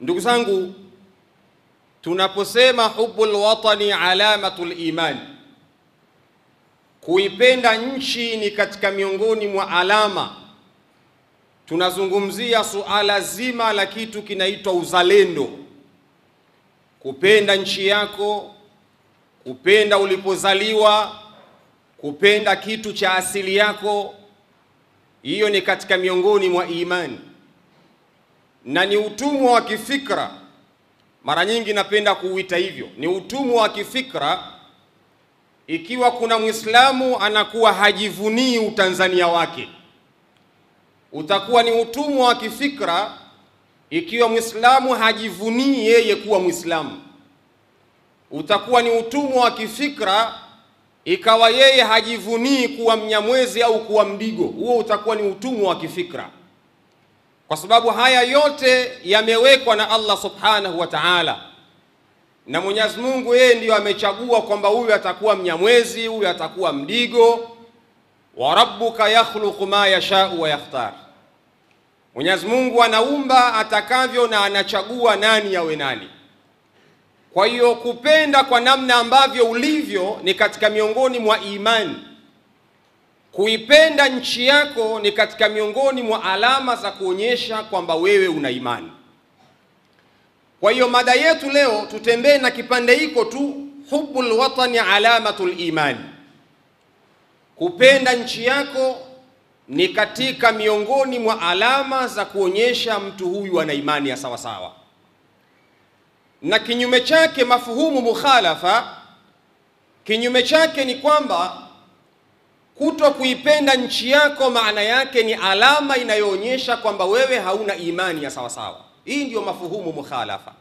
Ndugu zangu, tunaposema hubbul watani alamatul iman, kuipenda nchi ni katika miongoni mwa alama, tunazungumzia suala zima la kitu kinaitwa uzalendo. Kupenda nchi yako, kupenda ulipozaliwa, kupenda kitu cha asili yako, hiyo ni katika miongoni mwa imani na ni utumwa wa kifikra. Mara nyingi napenda kuuita hivyo, ni utumwa wa kifikra. Ikiwa kuna Muislamu anakuwa hajivunii utanzania wake, utakuwa ni utumwa wa kifikra. Ikiwa Muislamu hajivunii yeye kuwa Muislamu, utakuwa ni utumwa wa kifikra. Ikawa yeye hajivunii kuwa Mnyamwezi au kuwa Mdigo, huo utakuwa ni utumwa wa kifikra, kwa sababu haya yote yamewekwa na Allah subhanahu wa ta'ala, na Mwenyezi Mungu yeye ndiyo amechagua kwamba huyu atakuwa Mnyamwezi, huyu atakuwa Mdigo. Wa rabbuka yakhluqu ma yashau wa yakhtar, Mwenyezi Mungu anaumba atakavyo na anachagua nani awe nani. Kwa hiyo kupenda kwa namna ambavyo ulivyo ni katika miongoni mwa imani. Kuipenda nchi yako ni katika miongoni mwa alama za kuonyesha kwamba wewe una imani. Kwa hiyo mada yetu leo tutembee na kipande hiko tu, hubbul watani alamatul imani. Kupenda nchi yako ni katika miongoni mwa alama za kuonyesha mtu huyu ana imani ya sawa sawa. Na kinyume chake, mafuhumu mukhalafa, kinyume chake ni kwamba kuto kuipenda nchi yako maana yake ni alama inayoonyesha kwamba wewe hauna imani ya sawa sawa. Hii ndiyo mafuhumu mukhalafa.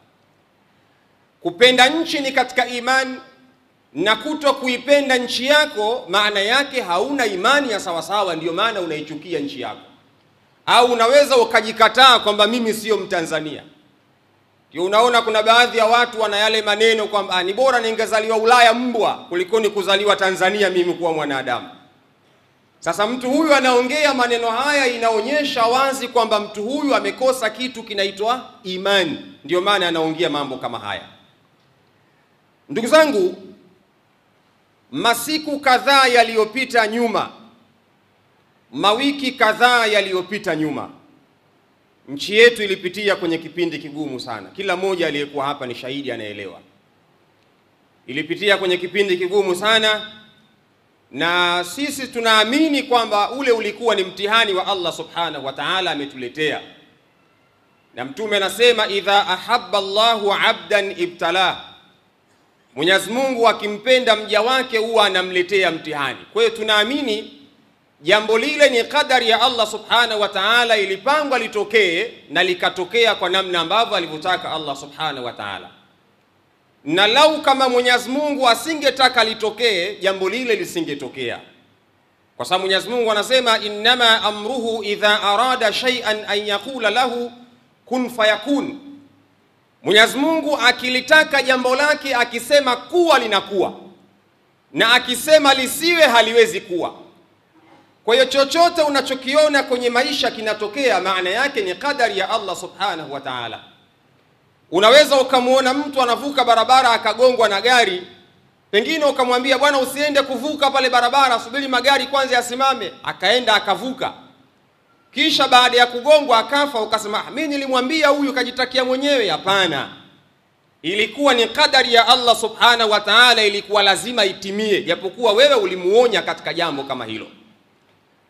Kupenda nchi ni katika imani, na kuto kuipenda nchi yako maana yake hauna imani ya sawa sawa, ndiyo maana unaichukia nchi yako. Au unaweza ukajikataa kwamba mimi sio Mtanzania. Ndio unaona kuna baadhi ya watu wana yale maneno kwamba ni bora ningezaliwa Ulaya mbwa kuliko ni kuzaliwa Tanzania mimi kuwa mwanadamu. Sasa mtu huyu anaongea maneno haya, inaonyesha wazi kwamba mtu huyu amekosa kitu kinaitwa imani, ndio maana anaongea mambo kama haya. Ndugu zangu, masiku kadhaa yaliyopita nyuma, mawiki kadhaa yaliyopita nyuma, nchi yetu ilipitia kwenye kipindi kigumu sana. Kila mmoja aliyekuwa hapa ni shahidi, anaelewa. Ilipitia kwenye kipindi kigumu sana, na sisi tunaamini kwamba ule ulikuwa ni mtihani wa Allah subhanahu wa ta'ala, ametuletea. Na Mtume anasema idha ahabba Allahu abdan ibtala, Mwenyezi Mungu akimpenda mja wake huwa anamletea mtihani. Kwa hiyo tunaamini jambo lile ni kadari ya Allah subhanahu wa ta'ala, ilipangwa litokee na likatokea kwa namna ambavyo alivyotaka Allah subhanahu wa ta'ala. Na lau kama Mwenyezi Mungu asingetaka litokee, jambo lile lisingetokea. Kwa sababu Mwenyezi Mungu anasema innama amruhu idha arada shay'an an yaqula lahu kun fayakun. Mwenyezi Mungu akilitaka jambo lake, akisema kuwa linakuwa, na akisema lisiwe haliwezi kuwa. Kwa hiyo chochote unachokiona kwenye maisha kinatokea, maana yake ni kadari ya Allah subhanahu wa ta'ala. Unaweza ukamuona mtu anavuka barabara akagongwa na gari, pengine ukamwambia bwana, usiende kuvuka pale barabara, subiri magari kwanza yasimame. Akaenda akavuka, kisha baada ya kugongwa akafa, ukasema mimi nilimwambia huyu kajitakia mwenyewe. Hapana, ilikuwa ni kadari ya Allah subhanahu wa ta'ala, ilikuwa lazima itimie, japokuwa wewe ulimuonya katika jambo kama hilo.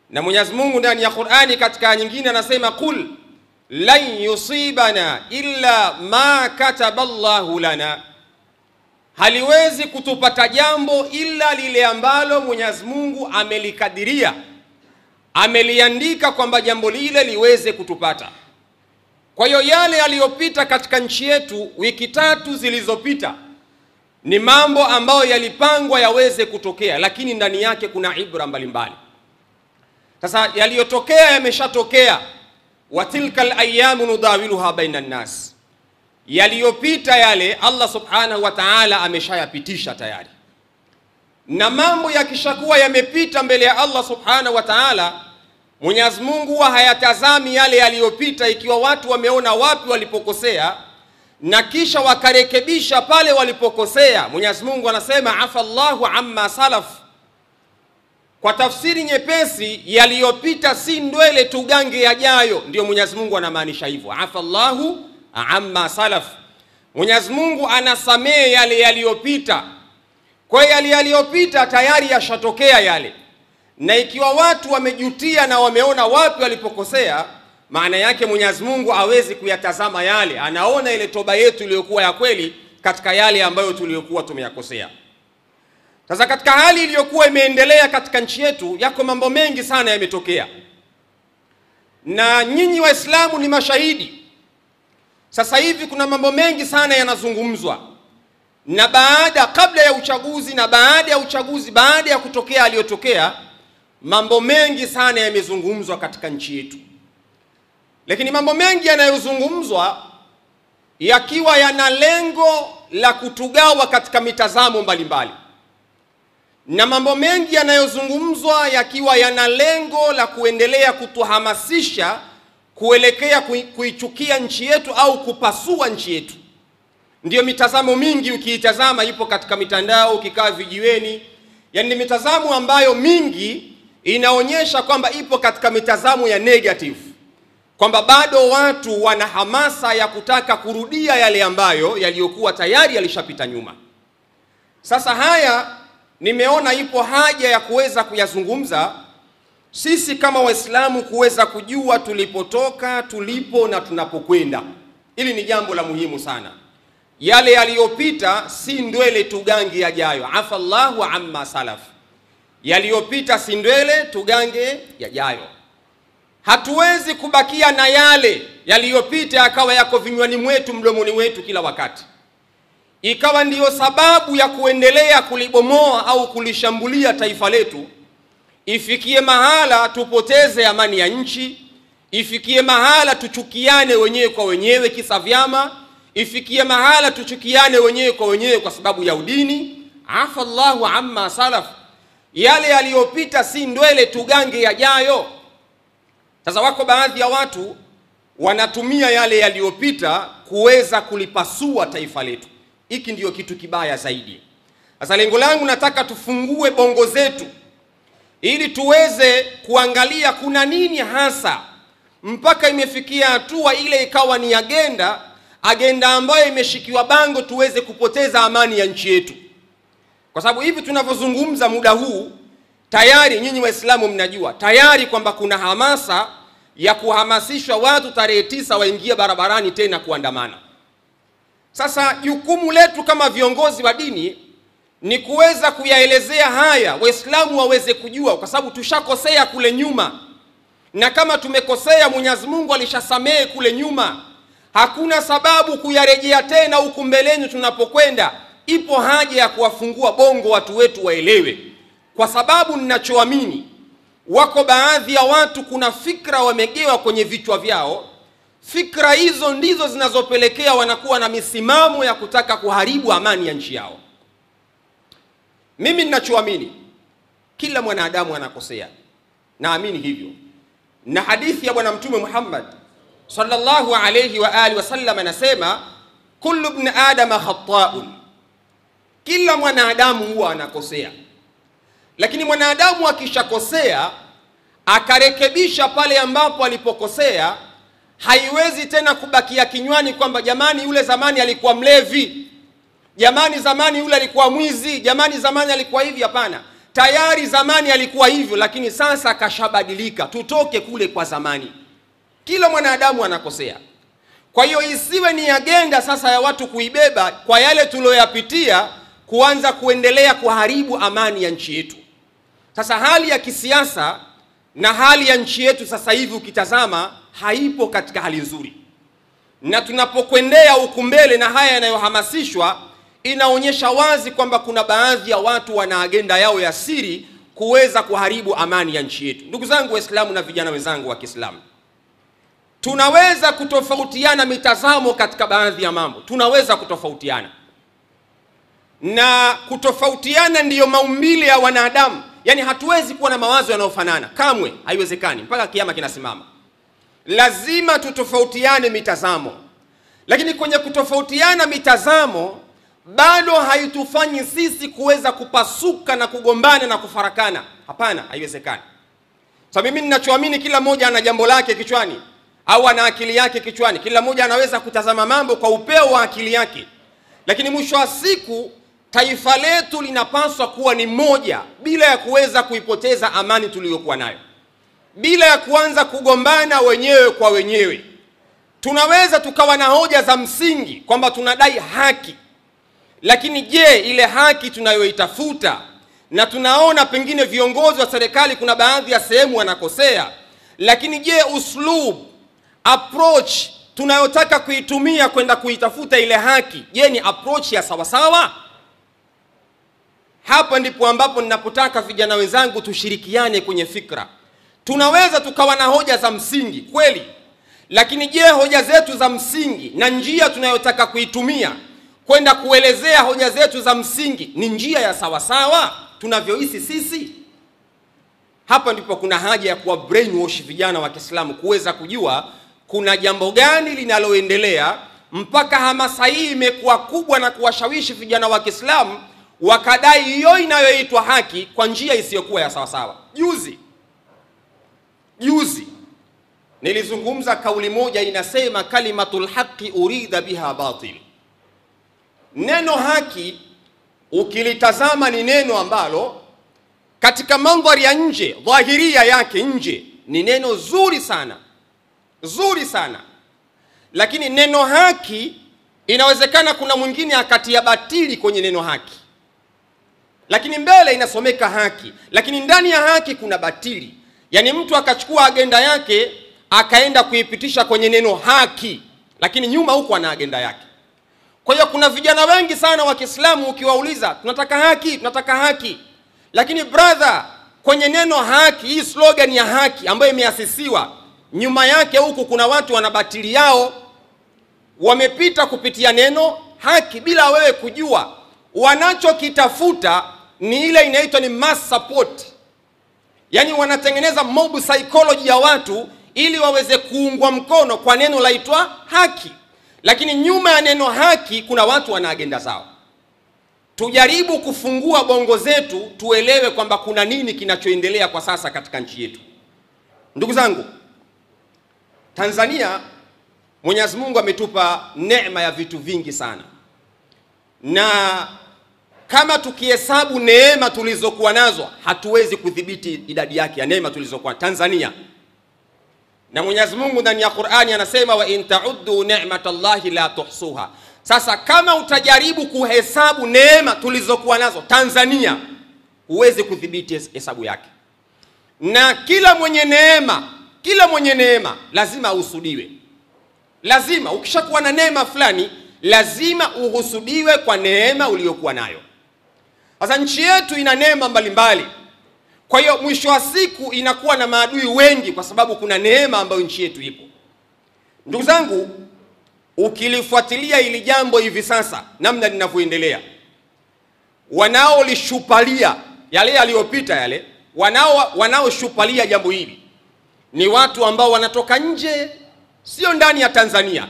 Na Mwenyezi Mungu ndani ya Qur'ani katika nyingine anasema qul lan yusibana illa ma kataba Allahu lana, haliwezi kutupata jambo ila lile ambalo Mwenyezi Mungu amelikadiria, ameliandika kwamba jambo lile liweze kutupata. Kwa hiyo yale yaliyopita katika nchi yetu wiki tatu zilizopita ni mambo ambayo yalipangwa yaweze kutokea, lakini ndani yake kuna ibra mbalimbali. Sasa yaliyotokea yameshatokea, wa tilka al-ayyamu nudawiluha baina an-nas, yaliyopita yale Allah subhanahu wa ta'ala ameshayapitisha tayari. Na mambo yakishakuwa yamepita mbele ya Allah subhanahu wa ta'ala, Mwenyezi Mungu huwa hayatazami yale yaliyopita. Ikiwa watu wameona wapi walipokosea, na kisha wakarekebisha pale walipokosea, Mwenyezi Mungu anasema afallahu amma salaf. Kwa tafsiri nyepesi, yaliyopita si ndwele, tugange yajayo. Ndio Mwenyezi Mungu anamaanisha hivyo, afallahu amma salaf. Mwenyezi Mungu anasamehe yale yaliyopita. Kwa hiyo yale yaliyopita tayari yashatokea yale, na ikiwa watu wamejutia na wameona wapi walipokosea, maana yake Mwenyezi Mungu hawezi kuyatazama yale, anaona ile toba yetu iliyokuwa ya kweli katika yale ambayo tuliyokuwa tumeyakosea. Sasa katika hali iliyokuwa imeendelea katika nchi yetu, yako mambo mengi sana yametokea, na nyinyi Waislamu ni mashahidi. Sasa hivi kuna mambo mengi sana yanazungumzwa, na baada, kabla ya uchaguzi na baada ya uchaguzi, baada ya kutokea aliyotokea, mambo mengi sana yamezungumzwa katika nchi yetu. Lakini mambo mengi yanayozungumzwa yakiwa yana lengo la kutugawa katika mitazamo mbalimbali, na mambo mengi yanayozungumzwa yakiwa yana lengo la kuendelea kutuhamasisha kuelekea kuichukia nchi yetu au kupasua nchi yetu. Ndiyo mitazamo mingi ukiitazama ipo katika mitandao, ukikaa vijiweni, yani ni mitazamo ambayo mingi inaonyesha kwamba ipo katika mitazamo ya negative, kwamba bado watu wana hamasa ya kutaka kurudia yale ambayo yaliyokuwa tayari yalishapita nyuma. Sasa haya nimeona ipo haja ya kuweza kuyazungumza sisi kama Waislamu kuweza kujua tulipotoka, tulipo na tunapokwenda. Hili ni jambo la muhimu sana. Yale yaliyopita si ndwele, tugange yajayo. Afallahu amma salaf. Yaliyopita si ndwele, tugange yajayo. Hatuwezi kubakia na yale yaliyopita yakawa yako vinywani mwetu, mdomoni wetu kila wakati, ikawa ndiyo sababu ya kuendelea kulibomoa au kulishambulia taifa letu. Ifikie mahala tupoteze amani ya nchi, ifikie mahala tuchukiane wenyewe kwa wenyewe kisa vyama, ifikie mahala tuchukiane wenyewe kwa wenyewe kwa sababu ya udini. Afallahu amma salaf. Yale yaliyopita si ndwele, tugange yajayo. Sasa wako baadhi ya watu wanatumia yale yaliyopita kuweza kulipasua taifa letu. Hiki ndiyo kitu kibaya zaidi. Sasa lengo langu nataka tufungue bongo zetu ili tuweze kuangalia kuna nini hasa mpaka imefikia hatua ile ikawa ni agenda, agenda ambayo imeshikiwa bango tuweze kupoteza amani ya nchi yetu. Kwa sababu hivi tunavyozungumza muda huu tayari nyinyi Waislamu mnajua tayari kwamba kuna hamasa ya kuhamasishwa watu tarehe 9 waingie barabarani tena kuandamana. Sasa jukumu letu kama viongozi wa dini ni kuweza kuyaelezea haya, Waislamu waweze kujua, kwa sababu tushakosea kule nyuma, na kama tumekosea Mwenyezi Mungu alishasamehe kule nyuma. Hakuna sababu kuyarejea tena huku mbeleni tunapokwenda. Ipo haja ya kuwafungua bongo watu wetu waelewe, kwa sababu ninachoamini, wako baadhi ya watu kuna fikra wamegewa kwenye vichwa vyao. Fikra hizo ndizo zinazopelekea wanakuwa na misimamo ya kutaka kuharibu amani ya nchi yao. Mimi ninachoamini, kila mwanadamu anakosea, naamini hivyo, na hadithi ya Bwana Mtume Muhammad sallallahu alayhi wa alihi wasallam anasema kullu ibn adama khata'un, kila mwanadamu huwa anakosea. Lakini mwanadamu akishakosea akarekebisha pale ambapo alipokosea, haiwezi tena kubakia kinywani kwamba jamani, yule zamani alikuwa mlevi, jamani zamani yule alikuwa mwizi, jamani zamani alikuwa hivi. Hapana, tayari zamani alikuwa hivyo, lakini sasa kashabadilika. Tutoke kule kwa zamani. Kila mwanadamu anakosea. Kwa hiyo isiwe ni agenda sasa ya watu kuibeba kwa yale tuliyoyapitia kuanza kuendelea kuharibu amani ya nchi yetu. Sasa hali ya kisiasa na hali ya nchi yetu sasa hivi ukitazama haipo katika hali nzuri, na tunapokwendea huku mbele na haya yanayohamasishwa inaonyesha wazi kwamba kuna baadhi ya watu wana agenda yao ya siri kuweza kuharibu amani ya nchi yetu. Ndugu zangu Waislamu na vijana wenzangu wa Kiislamu, tunaweza kutofautiana mitazamo katika baadhi ya mambo, tunaweza kutofautiana, na kutofautiana ndiyo maumbile ya wanadamu. Yani hatuwezi kuwa na mawazo yanayofanana kamwe, haiwezekani mpaka kiama kinasimama. Lazima tutofautiane mitazamo, Lakini kwenye kutofautiana mitazamo bado haitufanyi sisi kuweza kupasuka na kugombana na kufarakana. Hapana, haiwezekani. Sasa mimi ninachoamini, kila mmoja ana jambo lake kichwani au ana akili yake kichwani. Kila mmoja anaweza kutazama mambo kwa upeo wa akili yake. Lakini mwisho wa siku taifa letu linapaswa kuwa ni moja, bila ya kuweza kuipoteza amani tuliyokuwa nayo, bila ya kuanza kugombana wenyewe kwa wenyewe. Tunaweza tukawa na hoja za msingi kwamba tunadai haki, lakini je, ile haki tunayoitafuta, na tunaona pengine viongozi wa serikali kuna baadhi ya sehemu wanakosea, lakini je, uslub, approach tunayotaka kuitumia kwenda kuitafuta ile haki, je, ni approach ya sawasawa? Hapa ndipo ambapo ninapotaka vijana wenzangu tushirikiane kwenye fikra. Tunaweza tukawa na hoja za msingi kweli, lakini je, hoja zetu za msingi na njia tunayotaka kuitumia kwenda kuelezea hoja zetu za msingi ni njia ya sawasawa tunavyohisi sisi? Hapa ndipo kuna haja ya kuwa brainwash vijana wa Kiislamu kuweza kujua kuna jambo gani linaloendelea mpaka hamasa hii imekuwa kubwa na kuwashawishi vijana wa Kiislamu wakadai hiyo inayoitwa haki kwa njia isiyokuwa ya sawasawa. Juzi nilizungumza kauli moja inasema, kalimatul haqi urida biha batil. Neno haki ukilitazama ni neno ambalo katika mandhari ya nje, dhahiria yake nje, ni neno zuri sana, zuri sana. Lakini neno haki inawezekana kuna mwingine akatia batili kwenye neno haki, lakini mbele inasomeka haki, lakini ndani ya haki kuna batili. Yani mtu akachukua agenda yake akaenda kuipitisha kwenye neno haki, lakini nyuma huko ana agenda yake. Kwa hiyo kuna vijana wengi sana wa Kiislamu ukiwauliza tunataka haki, tunataka haki, lakini brother, kwenye neno haki, hii slogan ya haki ambayo imeasisiwa, nyuma yake huku kuna watu wana batili yao, wamepita kupitia neno haki bila wewe kujua. Wanachokitafuta ni ile inaitwa ni mass support. Yani wanatengeneza mob psychology ya watu ili waweze kuungwa mkono kwa neno laitwa haki. Lakini nyuma ya neno haki kuna watu wana agenda zao. Tujaribu kufungua bongo zetu tuelewe kwamba kuna nini kinachoendelea kwa sasa katika nchi yetu. Ndugu zangu, Tanzania Mwenyezi Mungu ametupa neema ya vitu vingi sana. Na kama tukihesabu neema tulizokuwa nazo hatuwezi kudhibiti idadi yake ya neema tulizokuwa Tanzania. Na Mwenyezi Mungu ndani ya Qur'ani anasema wa in ta'uddu ni'matallahi la tuhsuha. Sasa kama utajaribu kuhesabu neema tulizokuwa nazo Tanzania, huwezi kudhibiti hesabu yake. Na kila mwenye neema, kila mwenye neema lazima uhusudiwe. Lazima ukishakuwa na neema fulani lazima uhusudiwe kwa neema uliyokuwa nayo. Sasa nchi yetu ina neema mbalimbali. Kwa hiyo mwisho wa siku inakuwa na maadui wengi kwa sababu kuna neema ambayo nchi yetu ipo. Ndugu zangu, ukilifuatilia hili jambo hivi sasa namna linavyoendelea, wanaolishupalia yale yaliyopita yale, wanaoshupalia jambo hili ni watu ambao wanatoka nje, sio ndani ya Tanzania.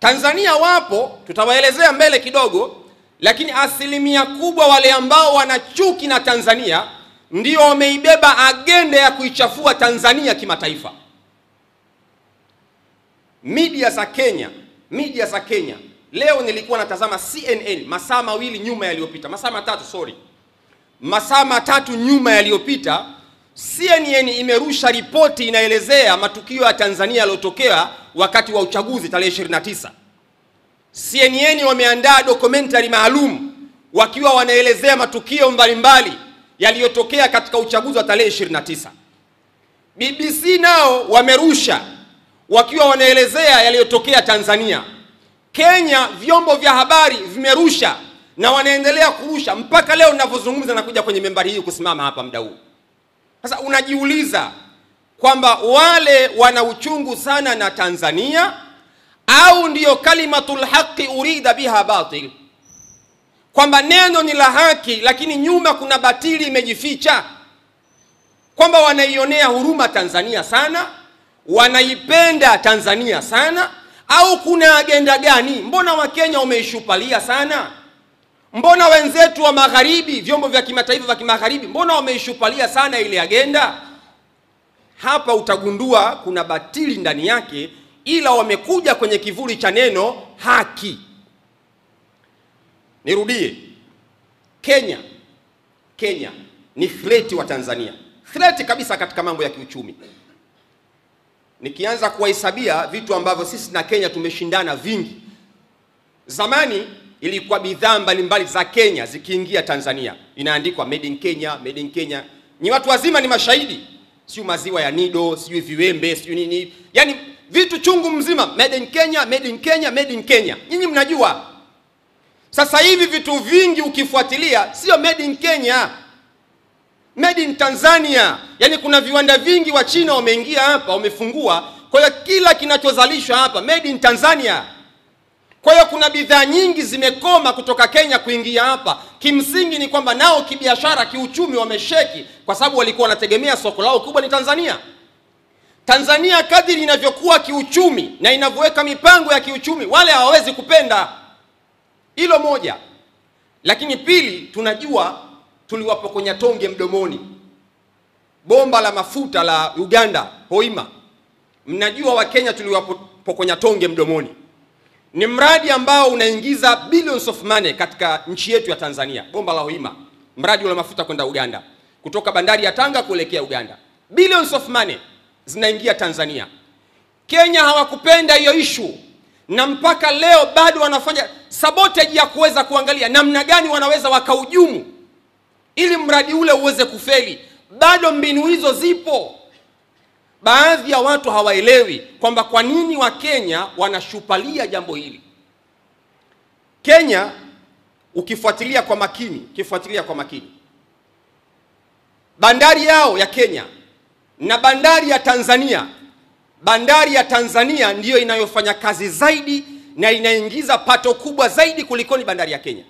Tanzania wapo, tutawaelezea mbele kidogo, lakini asilimia kubwa wale ambao wanachuki na Tanzania ndio wameibeba agenda ya kuichafua Tanzania kimataifa. Media za Kenya. Leo nilikuwa natazama CNN masaa mawili nyuma yaliyopita, masaa matatu sorry. Masaa matatu nyuma yaliyopita, CNN imerusha ripoti inaelezea matukio ya Tanzania yaliyotokea wakati wa uchaguzi tarehe 29. CNN wameandaa documentary maalum wakiwa wanaelezea matukio mbalimbali yaliyotokea katika uchaguzi wa tarehe 29. BBC nao wamerusha wakiwa wanaelezea yaliyotokea Tanzania. Kenya vyombo vya habari vimerusha na wanaendelea kurusha mpaka leo ninavyozungumza na kuja kwenye membari hii kusimama hapa muda huu. Sasa unajiuliza kwamba wale wana uchungu sana na Tanzania au ndiyo kalimatul haqi urida biha batil, kwamba neno ni la haki lakini nyuma kuna batili imejificha, kwamba wanaionea huruma Tanzania sana, wanaipenda Tanzania sana, Au kuna agenda gani? Mbona Wakenya wameishupalia sana? Mbona wenzetu wa magharibi, vyombo vya kimataifa vya kimagharibi, mbona wameishupalia sana ile agenda? Hapa utagundua kuna batili ndani yake, ila wamekuja kwenye kivuli cha neno haki. Nirudie, Kenya ni threat wa Tanzania, threat kabisa katika mambo ya kiuchumi. Nikianza kuwahesabia vitu ambavyo sisi na Kenya tumeshindana vingi. Zamani ilikuwa bidhaa mbalimbali za Kenya zikiingia Tanzania inaandikwa made in Kenya, made in Kenya. Ni watu wazima, ni mashahidi. Sio maziwa ya Nido, sio viwembe, sio nini. Yaani vitu chungu mzima, made in Kenya, made in Kenya, made in Kenya. Nyinyi mnajua. Sasa hivi vitu vingi ukifuatilia sio made in Kenya, made in Tanzania. Yaani kuna viwanda vingi wa China wameingia hapa, wamefungua. Kwa hiyo kila kinachozalishwa hapa made in Tanzania. Kwa hiyo kuna bidhaa nyingi zimekoma kutoka Kenya kuingia hapa. Kimsingi ni kwamba nao kibiashara, kiuchumi wamesheki, kwa sababu walikuwa wanategemea soko lao kubwa ni Tanzania. Tanzania kadiri inavyokuwa kiuchumi na inavyoweka mipango ya kiuchumi, wale hawawezi kupenda. Hilo moja. Lakini pili, tunajua tuliwapokonya tonge mdomoni. Bomba la mafuta la Uganda, Hoima. Mnajua wa Kenya tuliwapokonya tonge mdomoni. Ni mradi ambao unaingiza billions of money katika nchi yetu ya Tanzania. Bomba la Hoima, mradi wa mafuta kwenda Uganda, kutoka bandari ya Tanga kuelekea Uganda. Billions of money zinaingia Tanzania. Kenya hawakupenda hiyo issue, na mpaka leo bado wanafanya sabotage ya kuweza kuangalia namna gani wanaweza wakahujumu ili mradi ule uweze kufeli. Bado mbinu hizo zipo. Baadhi ya watu hawaelewi kwamba kwa nini wa Kenya wanashupalia jambo hili. Kenya ukifuatilia kwa makini, bandari yao ya Kenya na bandari ya Tanzania, bandari ya Tanzania ndiyo inayofanya kazi zaidi na inaingiza pato kubwa zaidi kuliko ni bandari ya Kenya.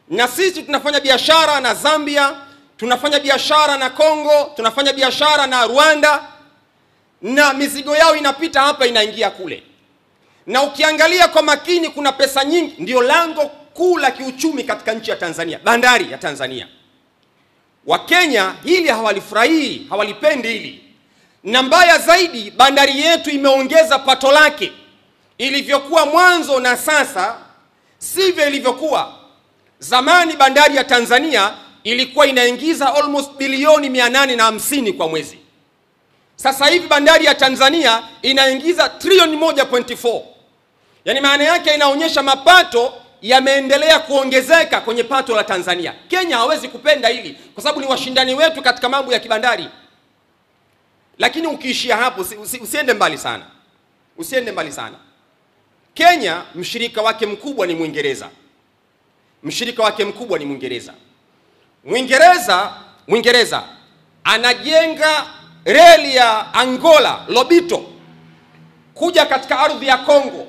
Na sisi tunafanya biashara na Zambia, tunafanya biashara na Kongo, tunafanya biashara na Rwanda, na mizigo yao inapita hapa inaingia kule. Na ukiangalia kwa makini kuna pesa nyingi. Ndio lango kuu la kiuchumi katika nchi ya Tanzania, bandari ya Tanzania. Wakenya hili hawalifurahii, hawalipendi hili. Na mbaya zaidi, bandari yetu imeongeza pato lake. Ilivyokuwa mwanzo na sasa sivyo ilivyokuwa. Zamani bandari ya Tanzania ilikuwa inaingiza almost bilioni 850 kwa mwezi. Sasa hivi bandari ya Tanzania inaingiza trilioni 1.4. Yaani maana yake inaonyesha mapato yameendelea kuongezeka kwenye pato la Tanzania. Kenya hawezi kupenda hili kwa sababu ni washindani wetu katika mambo ya kibandari. Lakini ukiishia hapo, usiende mbali sana. Usiende mbali sana. Kenya mshirika wake mkubwa ni Mwingereza. Mshirika wake mkubwa ni Mwingereza. Mwingereza anajenga reli ya Angola Lobito kuja katika ardhi ya Kongo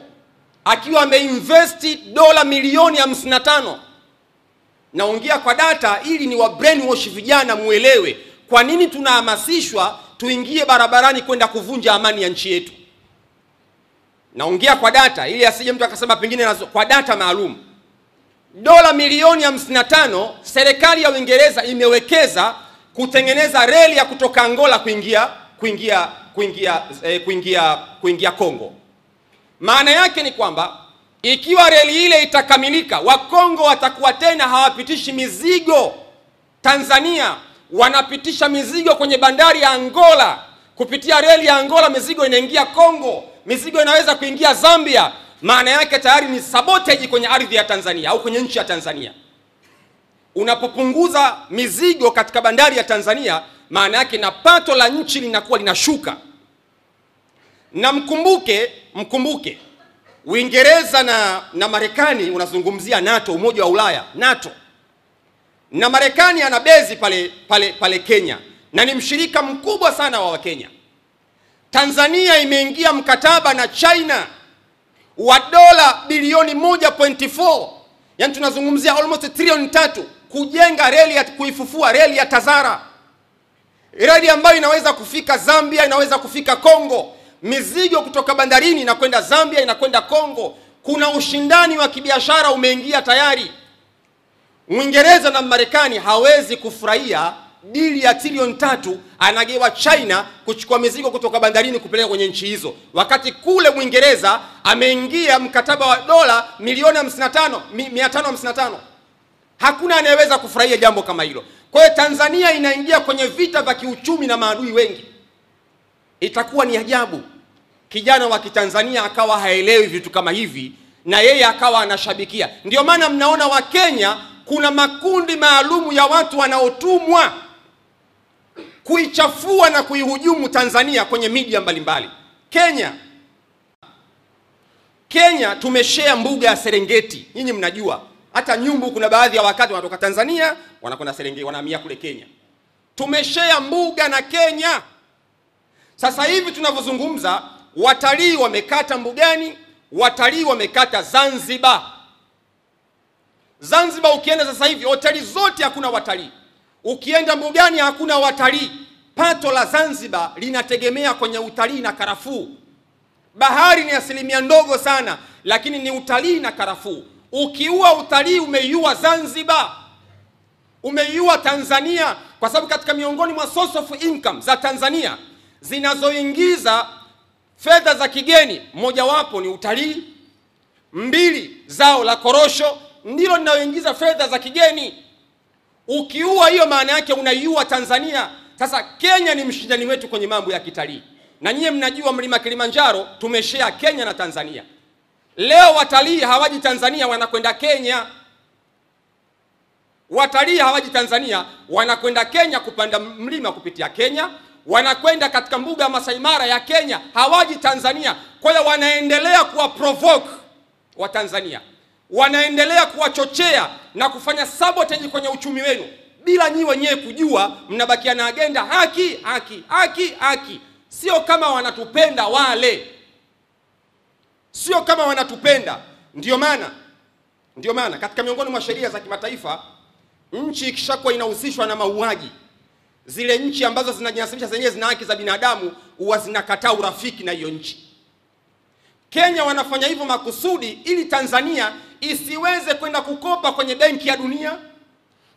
akiwa ameinvesti dola milioni 55. Naongea kwa data ili ni wa brainwash vijana muelewe kwa nini tunahamasishwa tuingie barabarani kwenda kuvunja amani ya nchi yetu. Naongea kwa data ili asije mtu akasema pengine nazo, kwa data maalum. Dola milioni 55 serikali ya Uingereza imewekeza kutengeneza reli ya kutoka Angola kuingia Kongo. Maana yake ni kwamba ikiwa reli ile itakamilika, Wakongo watakuwa tena hawapitishi mizigo Tanzania, wanapitisha mizigo kwenye bandari ya Angola. Kupitia reli ya Angola mizigo inaingia Kongo, mizigo inaweza kuingia Zambia. Maana yake tayari ni sabotage kwenye ardhi ya Tanzania au kwenye nchi ya Tanzania. Unapopunguza mizigo katika bandari ya Tanzania, maana yake na pato la nchi linakuwa linashuka. Na mkumbuke Uingereza na Marekani, unazungumzia NATO, Umoja wa Ulaya, NATO. Na Marekani ana bezi pale Kenya na ni mshirika mkubwa sana wa Kenya. Tanzania imeingia mkataba na China wa dola bilioni 1.4. Yaani tunazungumzia almost trilioni 3 kujenga reli ya kuifufua reli ya Tazara. Reli ambayo inaweza kufika Zambia, inaweza kufika Kongo. Mizigo kutoka bandarini inakwenda Zambia, inakwenda Kongo. Kuna ushindani wa kibiashara umeingia tayari. Mwingereza na Marekani hawezi kufurahia dili ya trilioni 3 anagewa China kuchukua mizigo kutoka bandarini kupeleka kwenye nchi hizo, wakati kule Mwingereza ameingia mkataba wa dola milioni 555. Hakuna anayeweza kufurahia jambo kama hilo. Kwa hiyo Tanzania inaingia kwenye vita vya kiuchumi na maadui wengi. Itakuwa ni ajabu kijana wa Kitanzania akawa haelewi vitu kama hivi na yeye akawa anashabikia. Ndio maana mnaona wa Kenya kuna makundi maalumu ya watu wanaotumwa kuichafua na kuihujumu Tanzania kwenye media mbalimbali. Kenya tumeshare mbuga ya Serengeti. Nyinyi mnajua hata nyumbu kuna baadhi ya wakati wanatoka Tanzania wanakwenda Serengeti, wanahamia kule Kenya. Tumeshare mbuga na Kenya. Sasa hivi tunavyozungumza, watalii wamekata mbugani, watalii wamekata Zanzibar. Zanzibar ukienda sasa hivi hoteli zote hakuna watalii. Ukienda mbugani hakuna watalii. Pato la Zanzibar linategemea kwenye utalii na karafuu. Bahari ni asilimia ndogo sana, lakini ni utalii na karafuu. Ukiua utalii umeiua Zanzibar, umeiua Tanzania, kwa sababu katika miongoni mwa source of income za Tanzania zinazoingiza fedha za kigeni, mojawapo ni utalii, 2 zao la korosho ndilo linaloingiza fedha za kigeni. Ukiua hiyo, maana yake unaiua Tanzania. Sasa Kenya ni mshindani wetu kwenye mambo ya kitalii. Na nyie mnajua mlima Kilimanjaro tumeshare Kenya na Tanzania. Leo watalii hawaji Tanzania, wanakwenda Kenya. Watalii hawaji Tanzania, wanakwenda Kenya kupanda mlima kupitia Kenya, wanakwenda katika mbuga ya Masai Mara ya Kenya, hawaji Tanzania. Kwa hiyo wanaendelea kuwa provoke wa Tanzania, wanaendelea kuwachochea na kufanya sabotage kwenye uchumi wenu bila nyi wenyewe kujua. Mnabakia na agenda haki haki haki haki. Sio kama wanatupenda wale, sio kama wanatupenda. Ndio maana katika miongoni mwa sheria za kimataifa, nchi ikishakuwa inahusishwa na mauaji, zile nchi ambazo zinajinasibisha zenyewe zina haki za binadamu huwa zinakataa urafiki na hiyo nchi. Kenya wanafanya hivyo makusudi ili Tanzania isiweze kwenda kukopa kwenye Benki ya Dunia,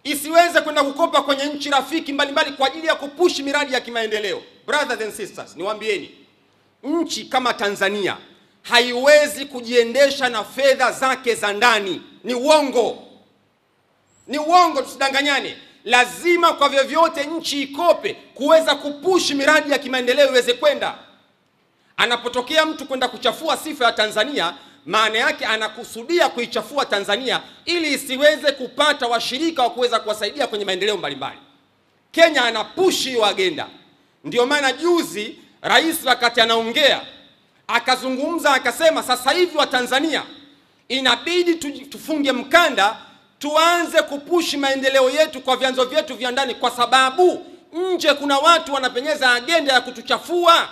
isiweze kwenda kukopa kwenye nchi rafiki mbalimbali kwa ajili ya kupush miradi ya kimaendeleo. Brothers and sisters, niwaambieni, nchi kama Tanzania haiwezi kujiendesha na fedha zake za ndani. Ni uongo. Ni uongo, tusidanganyane. Lazima kwa vyovyote nchi ikope kuweza kupush miradi ya kimaendeleo iweze kwenda. Anapotokea mtu kwenda kuchafua sifa ya Tanzania, maana yake anakusudia kuichafua Tanzania ili isiweze kupata washirika wa kuweza kuwasaidia kwenye maendeleo mbalimbali. Kenya anapushi hiyo agenda. Ndio maana juzi rais wakati anaongea akazungumza akasema, sasa hivi wa Tanzania inabidi tufunge mkanda, tuanze kupushi maendeleo yetu kwa vyanzo vyetu vya ndani, kwa sababu nje kuna watu wanapenyeza agenda ya kutuchafua.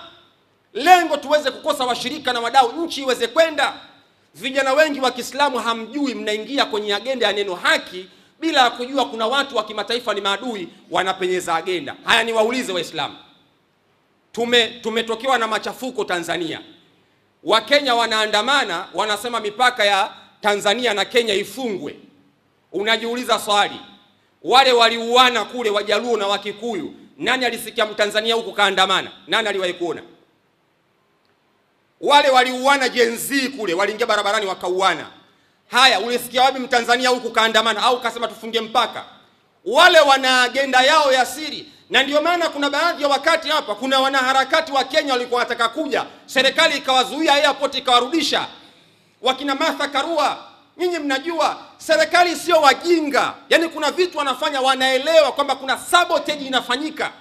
Lengo tuweze kukosa washirika na wadau, nchi iweze kwenda. Vijana wengi wa Kiislamu hamjui, mnaingia kwenye agenda ya neno haki bila kujua kuna watu wa kimataifa ni maadui wanapenyeza agenda. Haya, niwaulize Waislamu, tumetokewa na machafuko Tanzania. Wakenya wanaandamana, wanasema mipaka ya Tanzania na Kenya ifungwe. Unajiuliza swali, wale waliuana kule Wajaluo na Wakikuyu, nani alisikia Mtanzania huku kaandamana? Nani aliwahi kuona? Wale waliuana Gen Z kule, waliingia barabarani wakauana. Haya, ulisikia wapi Mtanzania huku kaandamana au kasema tufunge mpaka? Wale wana agenda yao ya siri. Na ndio maana kuna baadhi ya wakati hapa kuna wanaharakati wa Kenya walikuwa wanataka kuja, serikali ikawazuia airport ikawarudisha. Wakina Martha Karua, nyinyi mnajua serikali sio wajinga. Yaani kuna vitu wanafanya wanaelewa kwamba kuna sabotage inafanyika.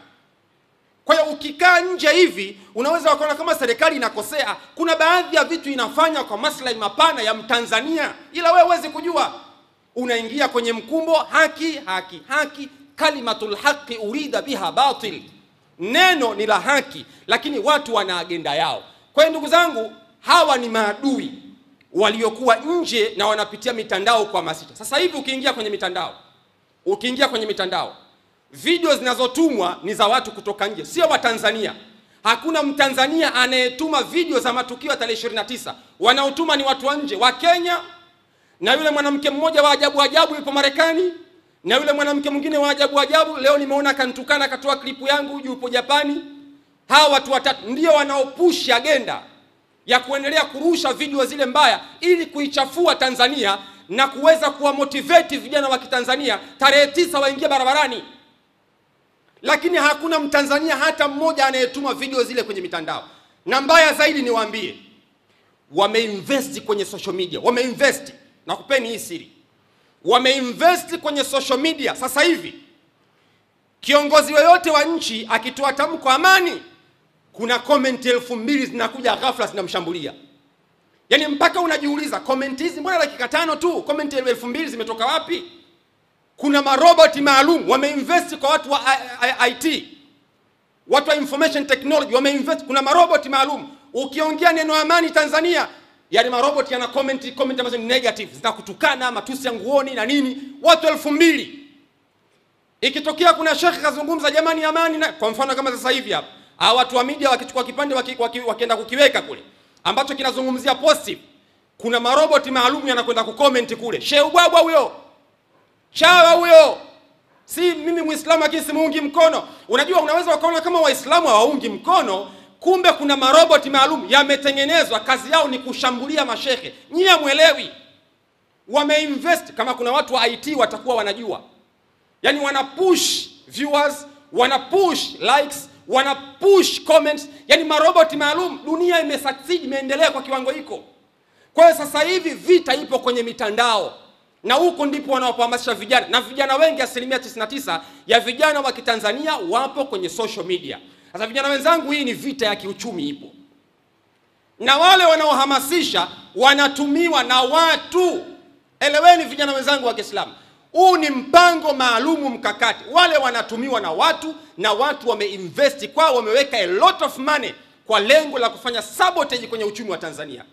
Kwa hiyo ukikaa nje hivi unaweza kuona kama serikali inakosea. Kuna baadhi ya vitu inafanya kwa maslahi mapana ya Mtanzania, ila wewe huwezi kujua. Unaingia kwenye mkumbo haki haki haki, kalimatul haqi urida biha batil. Neno ni la haki, lakini watu wana agenda yao. Kwa hiyo ndugu zangu, hawa ni maadui waliokuwa nje na wanapitia mitandao kuhamasisha. Sasa hivi ukiingia kwenye mitandao, video zinazotumwa ni za watu kutoka nje, sio wa Tanzania. Hakuna Mtanzania anayetuma video za matukio ya tarehe 29. Wanaotuma ni watu wa nje, wa Kenya, na yule mwanamke mmoja wa ajabu ajabu yupo Marekani, na yule mwanamke mwingine wa ajabu ajabu leo nimeona kantukana akatoa klipu yangu yupo Japani. Hawa watu watatu ndio wanaopush agenda ya kuendelea kurusha video zile mbaya ili kuichafua Tanzania na kuweza kuwamotivate vijana wa Kitanzania tarehe 9 waingie barabarani. Lakini hakuna Mtanzania hata mmoja anayetuma video zile kwenye mitandao. Na mbaya zaidi niwaambie, wameinvest kwenye social media, wameinvest. Na kupeni hii siri, wameinvest kwenye social media. Sasa hivi kiongozi yoyote wa nchi akitoa tamko amani, kuna comment 2000 zinakuja ghafla zinamshambulia. Yaani mpaka unajiuliza comment hizi mbona dakika 5 tu, comment 2000 zimetoka wapi? Kuna maroboti maalum wameinvest kwa watu wa IT, watu wa information technology wameinvest. Kuna maroboti maalum, ukiongea neno amani Tanzania, yani maroboti yana comment ambazo ni negative, zinakutukana, matusi ya nguoni na nini, watu 2000. Ikitokea kuna shekhi kazungumza jamani amani, na kwa mfano kama sasa hivi hapa, hawa watu wa media wakichukua kipande wakienda kukiweka kule ambacho kinazungumzia positive, kuna maroboti maalum yanakwenda kucomment kule, shehe ubwabwa huyo, chawa huyo, si mimi Muislamu lakini simuungi mkono. Unajua unaweza ukaona kama Waislamu hawaungi mkono, kumbe kuna maroboti maalum yametengenezwa, kazi yao ni kushambulia mashehe. Nyinyi hamuelewi. Wameinvest. Kama kuna watu wa IT watakuwa wanajua. Yaani wana push viewers, wana push likes, wana push comments, yaani maroboti maalum. Dunia imesucceed, imeendelea kwa kiwango hiko. Kwa hiyo sasa hivi vita ipo kwenye mitandao. Na huko ndipo wanapohamasisha vijana. Na vijana wengi, 99% ya vijana wa Kitanzania wapo kwenye social media. Sasa vijana wenzangu, hii ni vita ya kiuchumi ipo. Na wale wanaohamasisha wanatumiwa na watu. Eleweni vijana wenzangu wa Kiislamu, huu ni mpango maalumu, mkakati. Wale wanatumiwa na watu, na watu wameinvest kwao, wameweka a lot of money kwa lengo la kufanya sabotage kwenye uchumi wa Tanzania.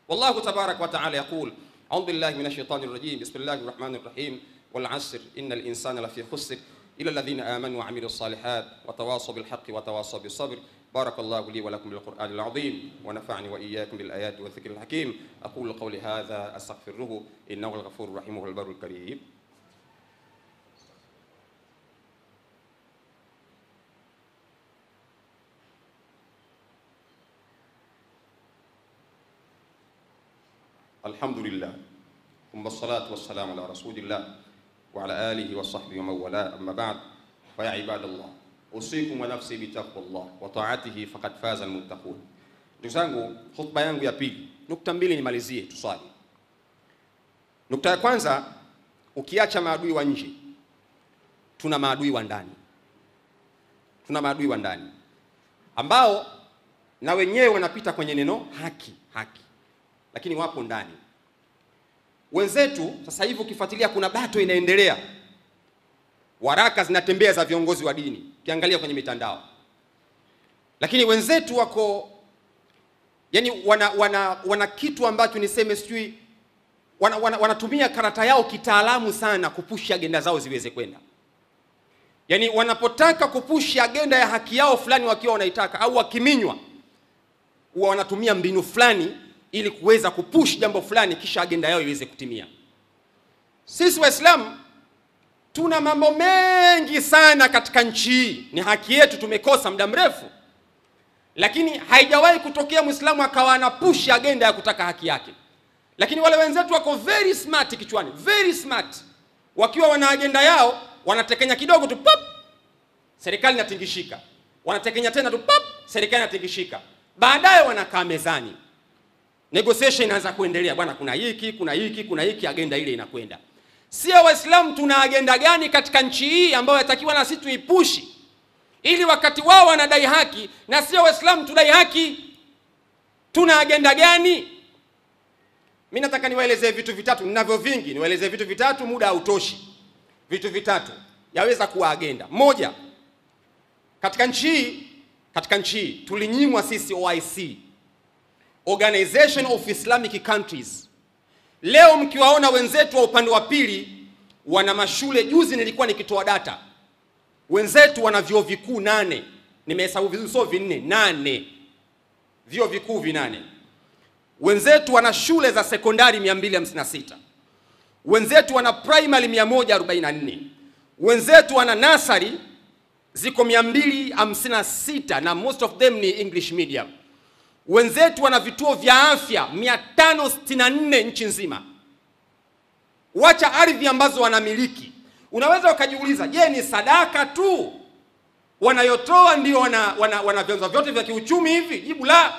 Wallahu tabarak wa taala yaqul, a'udhu billahi minash shaitani rrajim, bismillahir rahmanir rahim, wal 'asr innal insana lafi khusr illa alladhina amanu wa 'amilus salihat wa tawasaw bil haqqi wa tawasaw bis sabr. Barakallahu li wa lakum bil qur'anil 'azim wa nafa'ani wa iyyakum bil ayati wa dhikril hakim. Aqulu qawli hadha astaghfiruhu innahu al ghafurur rahim wal barrul karim. Alhamdulillah, thumma salatu wassalamu ala rasulillah wa ala alihi wa sahbihi wa man wala, amma ba'd. Fa ya ibadallah, usikum wa nafsi bi taqwallah wa ta'atihi faqad faza almuttaqun. Ndugu zangu, khutba yangu ya pili, nukta mbili nimalizie tusali. Nukta ya kwanza, ukiacha maadui wa nje, tuna maadui wa ndani. Tuna maadui wa ndani ambao na wenyewe wanapita kwenye neno haki, haki, lakini wapo ndani. Wenzetu sasa hivi ukifuatilia kuna bato inaendelea. Waraka zinatembea za viongozi wa dini, ukiangalia kwenye mitandao. Lakini wenzetu wako, yani wana kitu ambacho niseme sijui, wanatumia karata yao kitaalamu sana kupush agenda zao ziweze kwenda. Yani wanapotaka kupush agenda ya haki yao fulani wakiwa wanaitaka au wakiminywa, huwa wanatumia mbinu fulani ili kuweza kupush jambo fulani kisha agenda yao iweze kutimia. Sisi Waislamu tuna mambo mengi sana katika nchi hii, ni haki yetu, tumekosa muda mrefu. Lakini haijawahi kutokea Muislamu akawa anapush agenda ya kutaka haki yake. Lakini wale wenzetu wako very smart kichwani, very smart. Wakiwa wana agenda yao, wanatekenya kidogo tu pop, serikali inatingishika. Wanatekenya tena tu pop, serikali inatingishika. Baadaye wanakaa mezani, negotiation inaanza kuendelea. Bwana, kuna hiki, kuna hiki, kuna hiki, agenda ile inakwenda. Sio Waislamu tuna agenda gani katika nchi hii ambayo yatakiwa na sisi tuipushi ili wakati wao wanadai haki na sio Waislamu tudai haki? Tuna agenda gani? Mimi nataka niwaelezee vitu vitatu, ninavyo vingi, niwaelezee vitu vitatu, muda hautoshi. Vitu vitatu yaweza kuwa agenda. Moja, katika nchi hii tulinyimwa sisi OIC, Organization of Islamic Countries. Leo mkiwaona wenzetu wa upande wa pili wana mashule, juzi nilikuwa nikitoa data, wenzetu wana vyuo vikuu 8, Nimehesabu vizuri, sio 4, 8. Vyuo vikuu 8. Wenzetu wana shule za sekondari 256. Wenzetu wana primary 144. Wenzetu wana nursery ziko 256 na most of them ni English medium. Wenzetu wana vituo vya afya 564 nchi nzima. Wacha ardhi ambazo wanamiliki. Unaweza ukajiuliza, je, ni sadaka tu wanayotoa ndio wana vyanzo vyote vya kiuchumi hivi? Jibu la.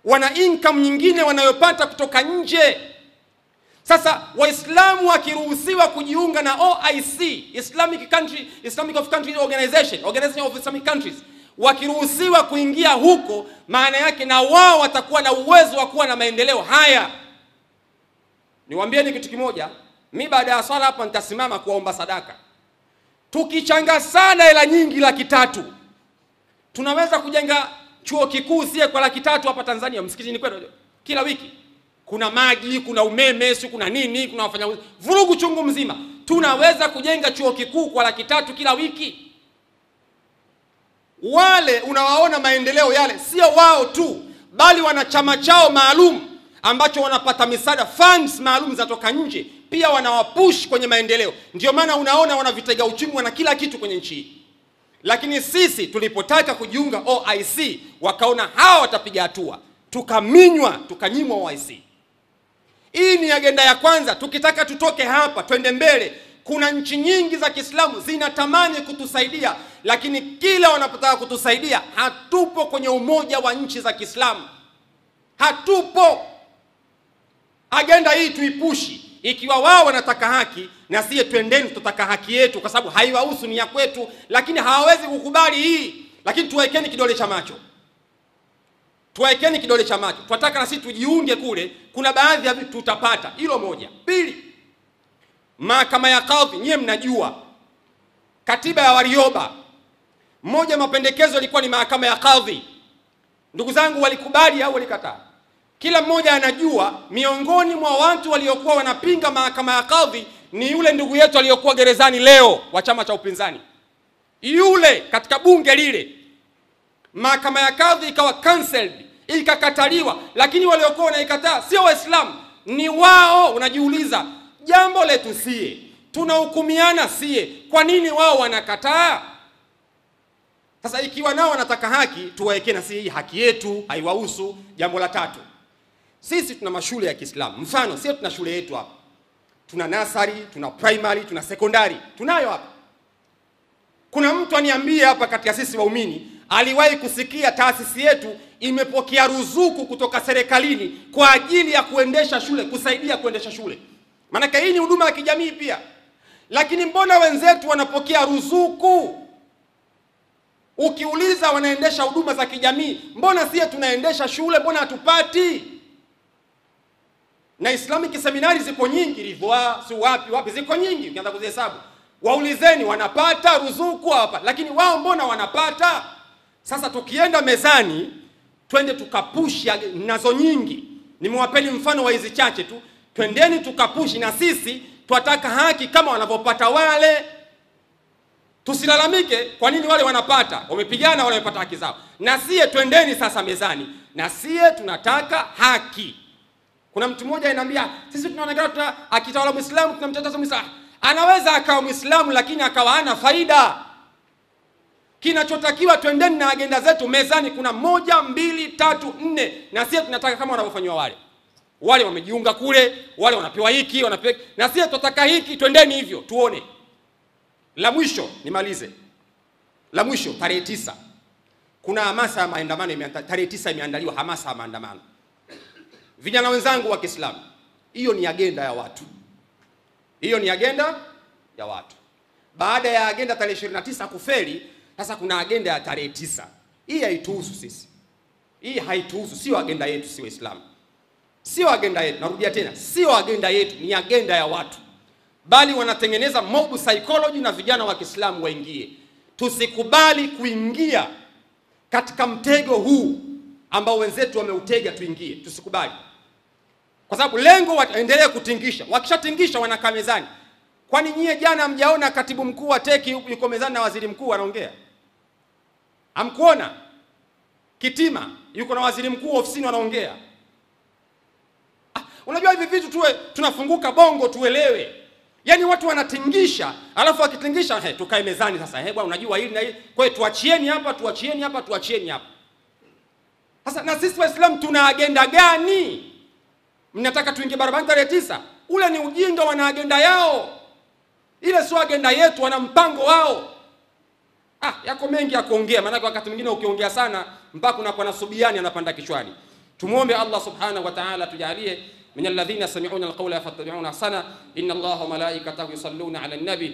Wana income nyingine wanayopata kutoka nje. Sasa Waislamu wakiruhusiwa kujiunga na OIC, Islamic of Countries Organization, Organization of Islamic Countries, wakiruhusiwa kuingia huko, maana yake na wao watakuwa na uwezo wa kuwa na maendeleo haya. Niwaambieni kitu kimoja, mi baada ya swala hapa nitasimama kuomba sadaka. Tukichanga sana hela nyingi 300,000, tunaweza kujenga chuo kikuu sie kwa 300,000 hapa Tanzania, msikitini kwetu kila wiki. Kuna maji, kuna umeme, si kuna nini, kuna wafanya vurugu chungu mzima. Tunaweza kujenga chuo kikuu kwa 300,000 kila wiki. Wale unawaona maendeleo yale, sio wao tu, bali wana chama chao maalum ambacho wanapata misaada, funds maalum zatoka nje, pia wanawapush kwenye maendeleo. Ndio maana unaona wana vitega uchumi, wana kila kitu kwenye nchi. Lakini sisi tulipotaka kujiunga OIC, wakaona hawa watapiga hatua, tukaminywa, tukanyimwa OIC. Hii ni agenda ya kwanza. Tukitaka tutoke hapa twende mbele, kuna nchi nyingi za Kiislamu zinatamani kutusaidia, lakini kila wanapotaka kutusaidia hatupo kwenye umoja wa nchi za Kiislamu. Hatupo. Agenda hii tuipushi. Ikiwa wao wanataka haki, na siye twendeni tutataka haki yetu, kwa sababu haiwahusu, ni ya kwetu. Lakini hawawezi kukubali hii. Lakini tuwaekeni kidole cha macho. Tuwaekeni kidole cha macho. Tunataka na sisi tujiunge kule. Kuna baadhi ya vitu tutapata. Hilo moja. Pili, mahakama ya kadhi, nyie mnajua katiba ya Warioba, moja mapendekezo ilikuwa ni mahakama ya kadhi. Ndugu zangu, walikubali au walikataa? Kila mmoja anajua miongoni mwa watu waliokuwa wanapinga mahakama ya kadhi ni yule ndugu yetu aliyokuwa gerezani leo wa chama cha upinzani. Yule katika bunge lile. Mahakama ya kadhi ikawa cancelled, ikakataliwa, lakini waliokuwa wanaikataa sio Waislamu, ni wao. Unajiuliza, jambo letu sie, tunahukumiana sie, kwa nini wao wanakataa? Sasa ikiwa nao wanataka haki, tuwaeke na sisi haki yetu, haiwahusu. Jambo la tatu, sisi tuna mashule ya Kiislamu. Mfano, sisi tuna shule yetu hapa. Tuna nursery, tuna primary, tuna secondary. Tunayo hapa. Kuna mtu aniambie hapa kati ya sisi waumini aliwahi kusikia taasisi yetu imepokea ruzuku kutoka serikalini kwa ajili ya kuendesha shule, kusaidia kuendesha shule? Maana hii ni huduma ya kijamii pia. Lakini mbona wenzetu wanapokea ruzuku? Ukiuliza wanaendesha huduma za kijamii, mbona sisi tunaendesha shule, mbona hatupati? Na Islamic seminari zipo nyingi, Ridhwa, si wapi wapi, ziko nyingi, ukianza kuzihesabu. Waulizeni wanapata ruzuku hapa, lakini wao mbona wanapata? Sasa tukienda mezani, twende tukapushi nazo nyingi. Nimewapeni mfano wa hizi chache tu. Twendeni tukapushi na sisi twataka haki kama wanavyopata wale. Tusilalamike kwa nini wale wanapata, wamepigana wale wamepata haki zao. Na sie twendeni sasa mezani, na sie tunataka haki. Kuna mtu mmoja ananiambia, sisi tunaonekana tuna akitawala Muislamu tunamtata Muislamu. Anaweza akawa Muislamu lakini akawa hana faida. Kinachotakiwa twendeni na agenda zetu mezani, kuna 1, 2, 3, 4, na sisi tunataka kama wanavyofanywa wale. Wale wamejiunga kule, wale wanapewa hiki, wanapewa, na sisi tunataka hiki, twendeni hivyo tuone. La mwisho nimalize. La mwisho, tarehe 9. Kuna hamasa ya maandamano, tarehe 9 imeandaliwa hamasa ya maandamano. Vijana wenzangu wa Kiislamu, hiyo ni agenda ya watu. Hiyo ni agenda ya watu. Baada ya agenda tarehe 29 kufeli, sasa kuna agenda ya tarehe 9. Hii haituhusu sisi. Hii haituhusu, sio agenda yetu si Waislamu. Sio agenda yetu, narudia tena, sio agenda yetu, ni agenda ya watu. Bali wanatengeneza mob psychology na vijana wa Kiislamu waingie. Tusikubali kuingia katika mtego huu ambao wenzetu wameutega tuingie. Tusikubali. Kwa sababu lengo waendelee kutingisha. Wakishatingisha wanakaa mezani. Kwani nyie jana hamjaona katibu mkuu wa teki yuko mezani na waziri mkuu anaongea? Hamkuona Kitima yuko na waziri mkuu ofisini wanaongea? Unajua hivi vitu tuwe tunafunguka bongo tuelewe. Yaani watu wanatingisha, alafu wakitingisha, he, tukae mezani sasa. He bwana, unajua hili na hili. Kwa hiyo tuachieni hapa, tuachieni hapa, tuachieni hapa. Sasa na sisi Waislamu tuna agenda gani? Mnataka tuingie barabarani tarehe 9? Ule ni ujinga, wana agenda yao. Ile sio agenda yetu, wana mpango wao. Yako mengi ya kuongea, maana wakati mwingine ukiongea sana mpaka unakuwa na subiani anapanda kichwani. Tumuombe Allah subhanahu wa ta'ala tujalie min alladhina sami'una alqawla fattabi'una ahsana. Inna Allaha wa malaikatahu yusalluna 'alan nabi.